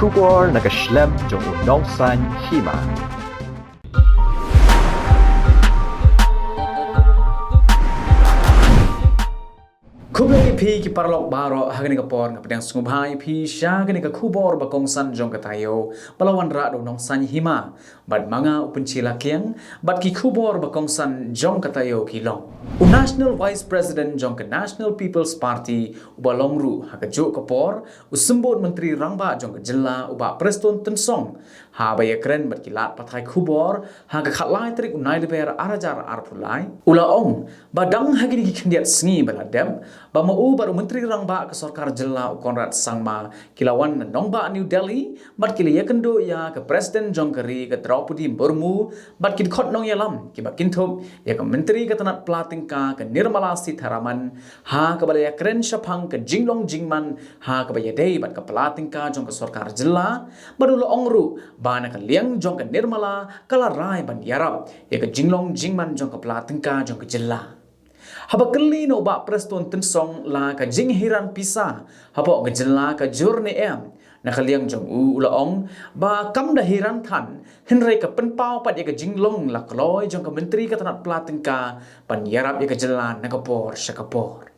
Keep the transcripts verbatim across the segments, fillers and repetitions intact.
Khubor na ka shlem jong u Nongsaiñ Hima. Khublei ïa phi ki paralok baroh, ha kane ka por nga pdiang sngewbha ïa phi sha kane ka khubor ba kongsan jong ka taïew, ba la wanrah da u Nongsaiñ Hima, bad ma nga u Pynshila Kiang, bad ki khubor ba kongsan jong ka taïew ki long. U National Vice President jong ka National People's Party, uba long ruh ha kajuh ka por u Symbud Myntri Rangbah jong ka jylla, u Bah Prestone Tynsong, haba ïakren bad ki lad pathai khubor ha ka khatlai tarik u Naiwieng ar hajar arphew lai, u la ong ba dang ha kine ki khyndiat sngi ba la dep, ba ma u bad u Myntri Rangbah ka Sorkar Jylla u Conrad Sangma ki la wan na nongbah New Delhi, bad ki la ïakynduh ïa ka President jong ka ri ka Droupadi Murmu, bad ki dkhot nongïalam kiba kynthup ïa ka Myntri ka tnat pla tyngka ka Nirmala Sitharaman, ha kaba la ïakren shaphang ka jinglong jingman ha kaba ïadei bad ka pla tyngka jong ka Sorkar Jylla, bad u la ong ruh ba na ka liang jong ka Nirmala ka la rai ban ïarap ïa ka jinglong jingman jong ka pla tyngka jong ka jylla. Haba kylli na u Bah Prestone Tynsong la ka jinghiran pisa hapoh ka jylla ka jur ne em, na ka liang jong u u la ong ba kam da hiran than, hynrei ka pynpaw pat ïa ka jinglong la kloi jong ka Myntri ka tnat pla tyngka ban ïarap ïa ka jylla na ka por sha ka por.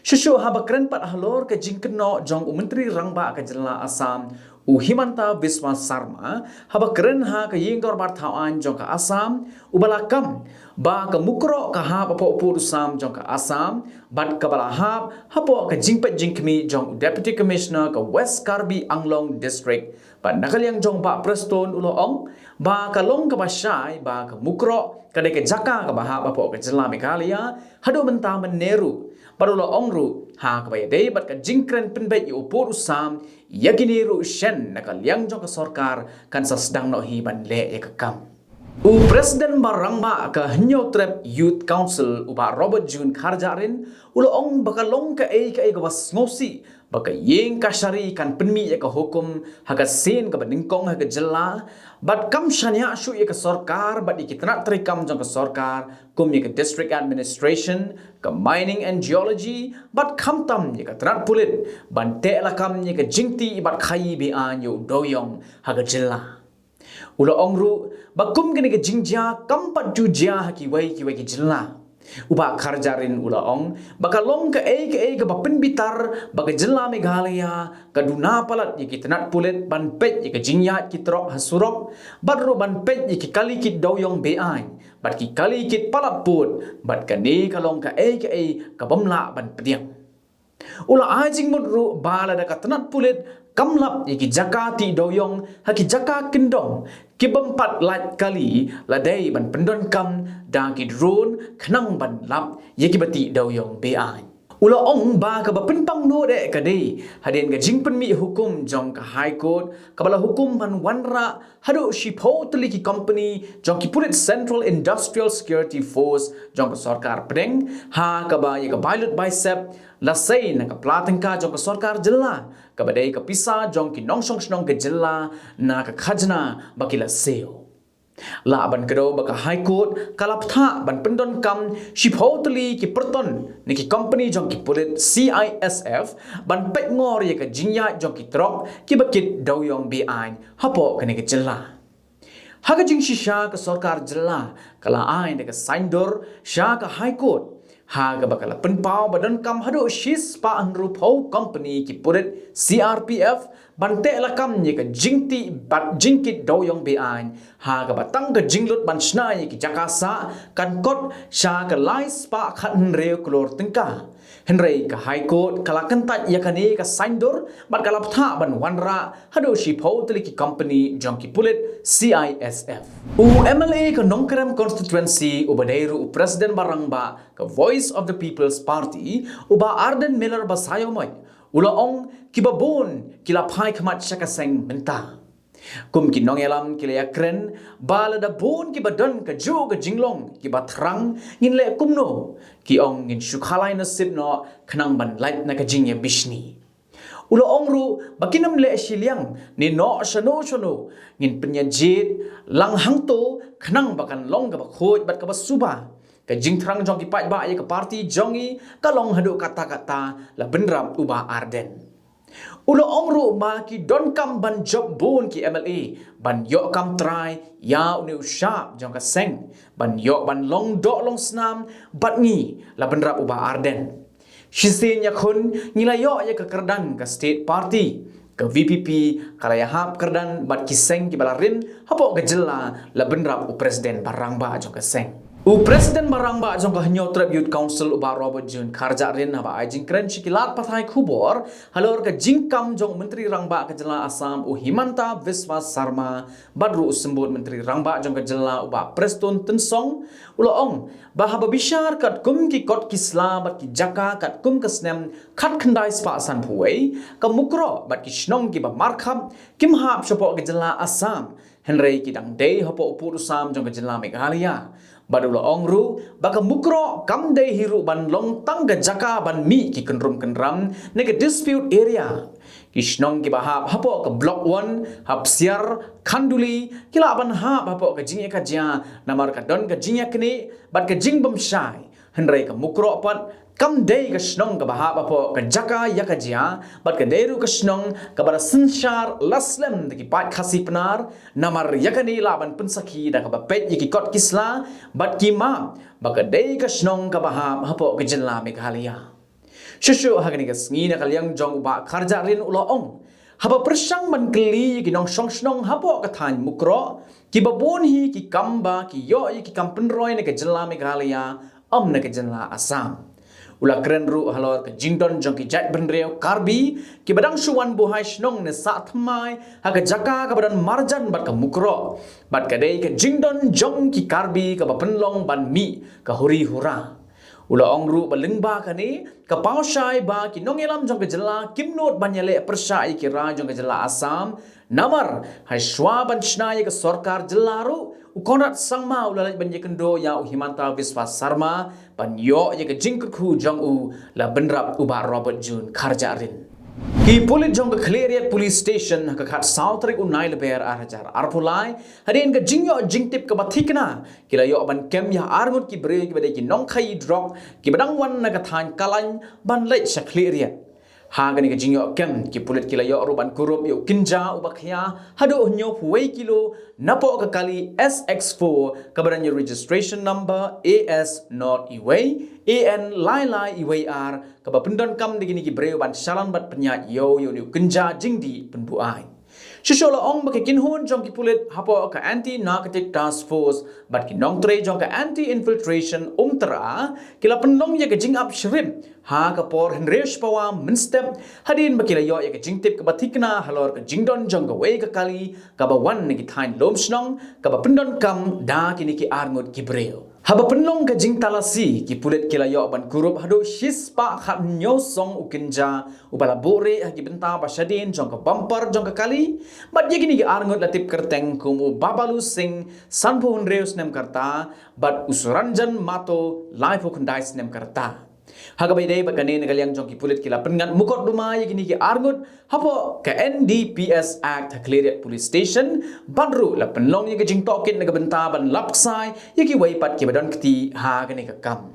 Shuh shuh haba kren pat halor ka jingkynnoh jong u Myntri Rangbah ka jylla Assam, u Himanta Biswa Sarma, haba kren ha ka ïing dorbar thaw aiñ jong ka Assam, u ba la kam ba ka Mukroh ka hap hapoh u pud u sam jong ka Assam, bad kaba la hap hapoh ka jingpeit jingkhmih jong u Deputy Commissioner ka West Karbi Anglong District. Bad na ka liang jong Bah Prestone u la ong ba ka long kaba shai ba ka Mukroh ka dei ka jaka kaba hap hapoh ka jylla Meghalaya haduh mynta mynne ruh. Bad u la ong ruh ha kaba ïadei bad ka jingkren pynbeit ïa u pud u sam, ïa kine ruh shen na ka liang jong ka sorkar kan sa sdang noh hi ban leh ïa ka kam. U President ba rangbah ka Hynñiewtrep Youth Council, u Bah Robert June Kharjahrin, u la ong ba ka long kaei kaei kaba sngewsih ba ka ïing kashari kan pynmih ïa ka hukum ha ka sien kaba nyngkong ha ka jylla, bad kam shaniah shuh ïa ka sorkar bad ïa ki tnat treikam jong ka sorkar, kum ïa ka District Administration, ka Mining and Geology, bad khamtam ïa ka tnat pulit, ban teh lakam ïa ka jingtih bad khaii be-aiñ ïa u dewiong ha ka jylla. U la ong ruh ba kum kane ka jingjia kam pat ju jia ha kiwei kiwei ki jylla. U Bah Kharjahrin u la ong ba ka long kaei kaei kaba pynbitar ba ka jylla Meghalaya ka duna palat ïa ki tnat pulit ban peit ïa ka jingïaid ki trok ha surok, bad ruh ban peit ïa ki kali kit dewiong be-aiñ bad ki kali kit palat pud, bad kane ka long kaei kaei kabym lah ban pdiang. U la ai jingmut ruh ba lada ka tnat pulit kam lap ïa ki jaka tih dewiong ha ki jaka kyndong, kibym pat lait kali, la dei ban pyndonkam da ki drone khnang ban lap ïa kiba tih dewiong be-aiñ. U la ong ba kaba pynpang noh eh ka dei hadien ka jingpynmih hukum jong ka High Court, kaba la hukum ban wanrah haduh shiphew tylli ki company jong ki pulit Central Industrial Security Force jong ka sorkar pdeng, ha kaba ïa ka bailut baisep la sei na ka pla tyngka jong ka sorkar jylla, kaba dei ka pisa jong ki nongshong shnong ka jylla na ka khajna ba ki la siew. Lah ban kdew ba ka High Court ka la bthah ban pyndonkam shiphew tylli ki pyrton na ki company jong ki pulit C I S F ban peit ngor ïa ka jingïaid jong ki trok kiba kit dewiong be-aiñ hapoh kane ka jylla. Ha ka jingshisha ka sorkar jylla ka la ai da ka saiñdur sha ka High Court, ha kaba ka la pynpaw ba donkam haduh shispah hynriewphew company ki pulit C R P F ban teh lakam ïa ka jingtih bad jingkit dewiong be-aiñ, ha kaba tang ka jinglut ban shna ïa ki jaka sah kan kot sha ka laispah khathynriew klur tyngka. Hynrei ka High Court ka la kyntait ïa kane ka saiñdur bad ka la bthah ban wanrah haduh shiphew tylli ki company jong ki pulit C I S F. U M L A ka Nongkrem Constituency, uba dei ruh u President ba rangbah ka Voice of the People's Party, u Bah Ardent Miller Basaiawmoit, u la ong kiba bun ki la phai khmat sha ka seng mynta. Kum ki nongïalam ki la ïakren ba lada bun kiba don kajuh ka jinglong kiba thrang, ngin leh kumno? Ki ong ngin shu khalai nasib noh khnang ban lait na ka jingïabishni. U la ong ruh ba kin ym leh shiliang ne noh shano shano, ngin pynïajied lang hangto khnang ba kan long kaba khuid bad kaba suba. Ka jingthrang jong ki paidbah ïa ka party jong ngi ka long haduh katta katta, la bynrap u Bah Ardent. U la ong ruh ba ki donkam ban jop bun ki M L A ban ïoh kam trai ïa une u shap jong ka seng ban ïoh ban long doh long snam bad ngi la bynrap u Bah Ardent. Shisien ïakhun ngi la ïoh ïa ka kyrdan ka State Party, ka V P P ka la ïahap kyrdan bad ki seng kiba la rin hapoh ka jylla la bynrap u President ba rangbah jong ka seng. U President ba rangbah jong ka Hynñiewtrep Youth Council u Bah Robert June Kharjahrin haba ai jingkren sha ki lad pathai khubor halor ka jingkam jong u Myntri Rangbah ka jylla Assam u Himanta Biswa Sarma bad ruh u Symbud Myntri Rangbah jong ka jylla u Bah Prestone Tynsong u la ong ba haba bishar katkum ki kot ki sla bad ki jaka katkum ka snem khatkhyndai spah sanphew wei, ka Mukroh bad ki shnong kiba markhap kim hap shapoh ka jylla Assam, hynrei ki dang dei hapoh u pud u sam jong ka jylla Meghalaya. Bad u la ong ruh ba ka Mukroh kam dei hi ruh ban long tang ka jaka ban mih ki kynrum kynram ne ka dispute area. Ki shnong kiba hap hapoh ka Block One, ha Psiar, Khanduli, ki lah ban hap hapoh ka jingïakajia namar ka don ka jingïaknieh bad ka jingbymshai. Hynrei ka Mukroh pat kam dei ka shnong kaba hap hapoh ka jaka ïakajia bad ka dei ruh ka shnong kaba la synshar la slem da ki paid Khasi Pnar, namar ïa kane lah ban pynsakhi da kaba peit ïa ki kot ki sla bad ki map ba ka dei ka shnong kaba hap hapoh ka jylla Meghalaya. Shuh shuh ha kane ka sngi na ka liang jong u Bah Kharjahrin u la ong, haba pyrshang ban kylli ïa ki nongshong shnong hapoh ka thaiñ Mukroh, kiba bun hi ki kam ba ki ïoh ïa ki kam pynroi na ka jylla Meghalaya, ym na ka jylla Assam. U la kren ruh halor ka jingdon jong ki jaitbynriew Karbi kiba dang shu wan buhai shnong ne sah thymmai ha ka jaka kaba don marjan bad ka Mukroh, bad ka dei ka jingdon jong ki Karbi kaba pynlong ban mih ka huri hura. U la ong ruh ba lyngba kane ka paw shai ba ki nongïalam jong ka jylla kim nud ban ïaleh pyrshah ïa ki rai jong ka jylla Assam, namar ha shuwa ban shna ïa ka sorkar jylla ruh u Conrad Sangma u la leit ban ïakynduh ïa u Himanta Biswa Sarma ban ïoh ïa ka jingkyrkhu jong u la bynrap u Bah Robert June Kharjahrin. Ki pulit jong ka Khliehriat Police Station ha ka khatsaw tarik u Nailaber ar hajar arphew lai, hadien ka jingïoh jingtip kaba thikna, ki la ïoh ban kem ïa arngut ki briew kiba dei ki nongkhaïi drok kiba dang wan na ka thaiñ Kalain ban leit sha Khliehriat. Ha kane ka jingïoh kem ki pulit ki la ïoh ruh ban kurup ïa u kynja uba khia haduh hynñiewphew wei kilo napoh ka kali S X four kaba don ïa registration number A S not iwei A N lai lai iwei ar, kaba pyndonkam da kine ki briew ban shalan bad pynïaid ïew ïa une u kynja jingdih pynbuaid. Shuh shuh la ong ba ki kynhun jong ki pulit hapoh ka Anti Narcotic Task Force bad ki nongtrei jong ka Anti Infiltration Umtyra ki la pynlong ïa ka jingap shrip ha ka por hynriew shiphew mynstep, hadien ba ki la ïoh ïa ka jingtip kaba thikna halor ka jingdon jong kawei ka kali kaba wan na ki thaiñ lum shnong kaba pyndonkam da kine ki arngut ki briew. Haba pynlong ka jingtalasi, ki pulit ki la ïoh ban kurup haduh shispah khathynñiew song u kynja uba la buhrieh ha ki bynta ba shadien jong ka bumper jong ka kali, bad ïa kine ki arngut la tip kyrteng kum u Babalu Singh, sanphew hynriew snem ka rta, bad u Suranjan Mato, laiphew khyndai snem ka rta. Ha kaba ïadei bad kane, na ka liang jong ki pulit ki la pynngat mukotduma ïa kine ki arngut hapoh ka N D P S Act ha Khliehriat Police Station, bad ruh la pynlong ïa ka jingtohkit na ka bynta ban lap ksai ïa kiwei pat kiba don kti ha kane ka kam.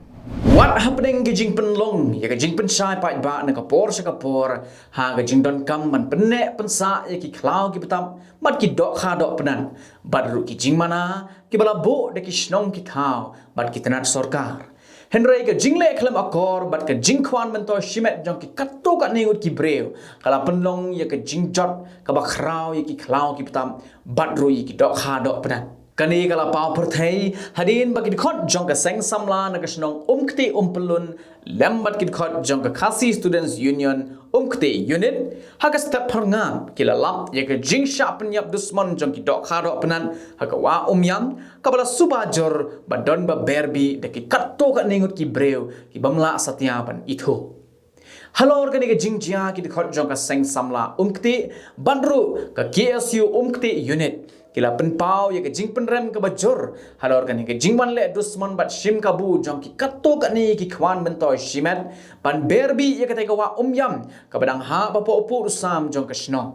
Wat hapdeng ka jingpynlong ïa ka jingpynshai paidbah na ka por sha ka por ha ka jingdonkam ban pynneh pynsah ïa ki khlaw ki btap bad ki dohkha dohpynat, bad ruh ki jingmana kiba la buh da ki shnong ki thaw bad ki tnat sorkar. Hynrei ka jingleh khlem akor bad ka jingkwah myntoi shimet jong ki katto katne ngut ki briew ka la pynlong ïa ka jingjot kaba khraw ïa ki khlaw ki btap bad ruh ïa ki dohkha dohpynat. Kane ka la paw pyrthei hadien ba ki dkhot jong ka seng samla na ka shnong Umktieh Umpyllun lem bad ki dkhot jong ka Khasi Students Union Umktieh Unit, ha ka step phyrngab ki la lap ïa ka jingshah pynïap dusmon jong ki dohkha dohpynat ha ka wah Umïam, kaba la suba jur bad don ba berbi da ki katto katne ngut ki briew ki bym lah satia ban ithuh. Halor kane ka jingjia, ki dkhot jong ka seng samla Umktieh bad ruh ka K S U Umktieh Unit ki la pynpaw ïa ka jingpynrem kaba jur halor kane ka jingwan leh dusmon bad shim kabu jong ki katto katne ki kwah myntoi shimet ban berbi ïa katei ka wah Umïam kaba dang hap hapoh u pud u sam jong ka shnong.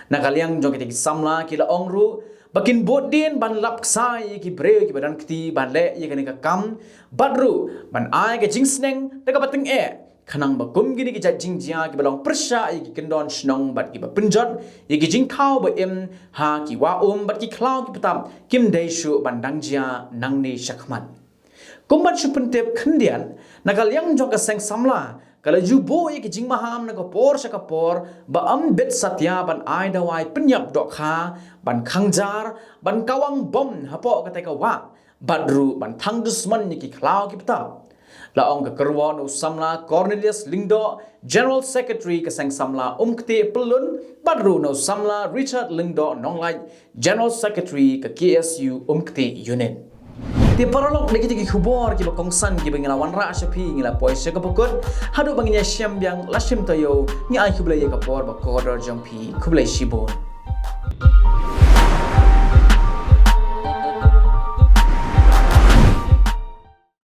Na ka liang jong kitei ki samla ki la ong ruh ba kin bud dien ban lap ksai ïa ki briew kiba don kti ban leh ïa kane ka kam, bad ruh ban ai ka jingsneng da kaba tyngeh Khnang ba kum kine ki jait jingjia kiba long pyrshah ïa ki kyndon shnong bad kiba pynjot ïa ki jingthaw ba im ha ki wah um bad ki khlaw ki btap kim dei shuh ban dang jia nangne shakhmat. Kum ban shu pyntip khyndiat, na ka liang jong ka seng samla ka la ju buh ïa ki jingmaham na ka por sha ka por ba ym bit satia ban ai dawai pynïap dohkha, ban khang jar, ban kawang bom hapoh katei ka wah, bad ruh ban thang dusmon ïa ki khlaw ki btap. La ong ka kyrwoh na u samla Cornelius Lyngdoh, General Secretary ka seng samla Umktieh Pyllun, bad ruh na u samla Richard Lyngdoh Nonglait, General Secretary ka K S U Umktieh Unit. Te paralok, da kita ki khubor kiba kongsan kiba ngi la wanrah sha phi, ngi la poi sha kaba kut. Haduh ba ngin ïashem biang la shim taïew, ngi ai khublei ïa ka por ba kordor jong phi. Khublei shibun.